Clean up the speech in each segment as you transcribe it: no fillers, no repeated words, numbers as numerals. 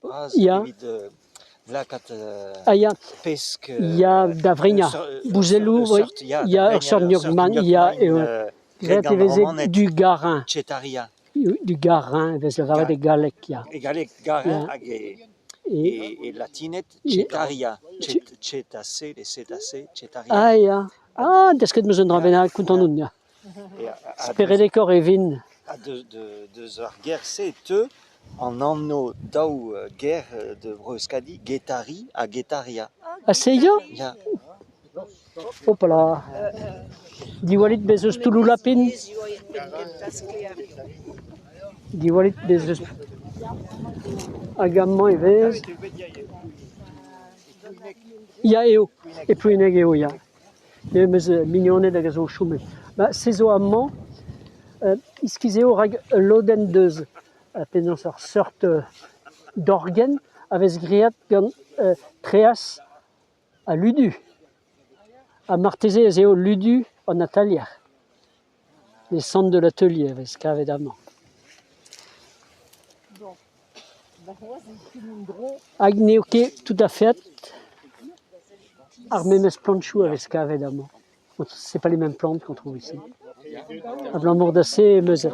bras Ya. evit lakaat Ah ya, pesk ya da vreinañ. ur Bouzelloù, oui. seurt ya da Ya, ur vreinañ seurt ur seurt gnoc'h-man, ya gnoc'h-man eo. graet Graet e gant veze Romaned. du garin. Cetaria. Du garin e vez lavaret e galleg, ya. E galleg garin Ya. hag e E e latined e cetaria. Cetacé, les cétacés, cetaria. Ah ya, ah desket 'm eus un dra Ya, bennak kontant ya. on ya. Ya, Speredekoc'h e vin. Ha deus ar ger-se e teu an anv daou ger de Bro-Euskadi, Guéthary ha Guetaria. Ha se ya? Ya. Hopala. Diwallit bez' eus toulloù lapin. Diwallit bez' eus... Hag amañ e vez... Ya eo, e Ploueneg eo ya. Me 'm eus mignoned hag a zo o chom. Ba se zo amañ, iskis eo rak ul lodenn deus penaos ur seurt dorgenn a vez graet gant traezh ha ludu. Ha marteze ez eo ludu an atalier. Les cendres de l'atelier a vez kavet amañ. Hag n'eo ket tout à fait ar memes planchoù a vez kavet amañ. C'est pas les mêmes plantes qu'on trouve ici. Abalamour da se em eus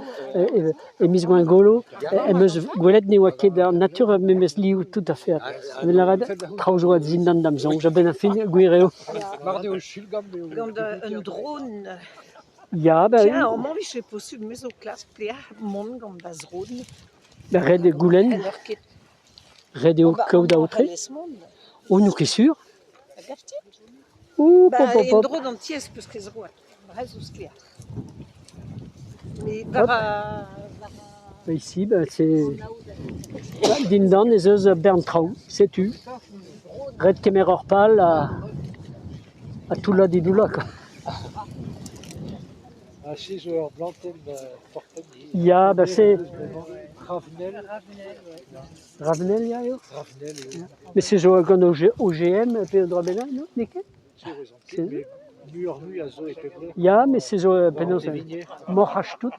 e miz Gwengolo em eus gwelet ne oa ket an natur ar memes liv tout à fait. Evit lavaret traoù zo a-zindan da'm soñj a-benn ar fin gwir eo. Gant un dron. Ya, ben Tiens, amañ 'vije posubl me zo klask pelec'h mont gant va zron. Ben ret eo goulenn. N'heller ket. Ret eo Oh bah, kaout amañ aotre. c'hallez mont. Oh, n'on ket sur. A gav dit? Ouh, Bah, pop, pop, pop. en-dro d'an tiez 'peus ket zroad. Brest zo sklaer. Mais war Hop. a... war a... Ici, ben, c'est dindan ez eus ur bern traoù, setu. Ret kemer ur pal ha, ha toullañ didoullañ quoi. Ah se zo ur blantenn torfenn Ya, ben c'est Ravenel. Ravenel ya eo. Ravenel eo. Mais se zo gant OGM pe un dra bennak, non? N'eo ket? Se met muioc'h-mui a zo e pep lec'h. Ya, met se zo War an penaos tevinier. moc'haj tout.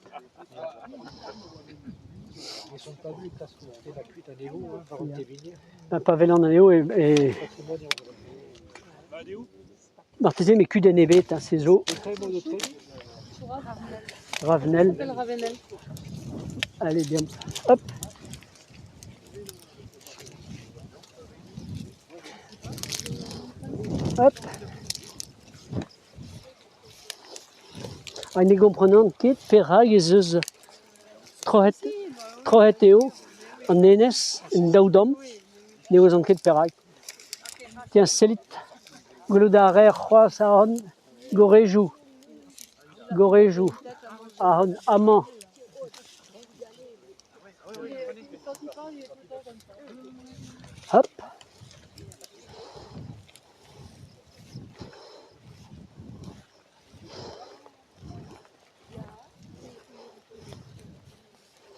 Ne sont pas venus klask tennañ kuit anezho hein, war an tevinier. Pa pa welan anezho e, e Patrimoine marteze met kudenn ebet hein, se zo. Petra emañ o treiñ? Ravenel. Allez, deomp. Hop. Hop. Ha ne gomprenan ket perak ez eus troc'het troc'het eo an enez en daou damm. Ne ouzon ket perak. Tiens, sellit, gwelout a reer c'hoazh ahont gorejoù, gorejoù ahont amañ. Hop.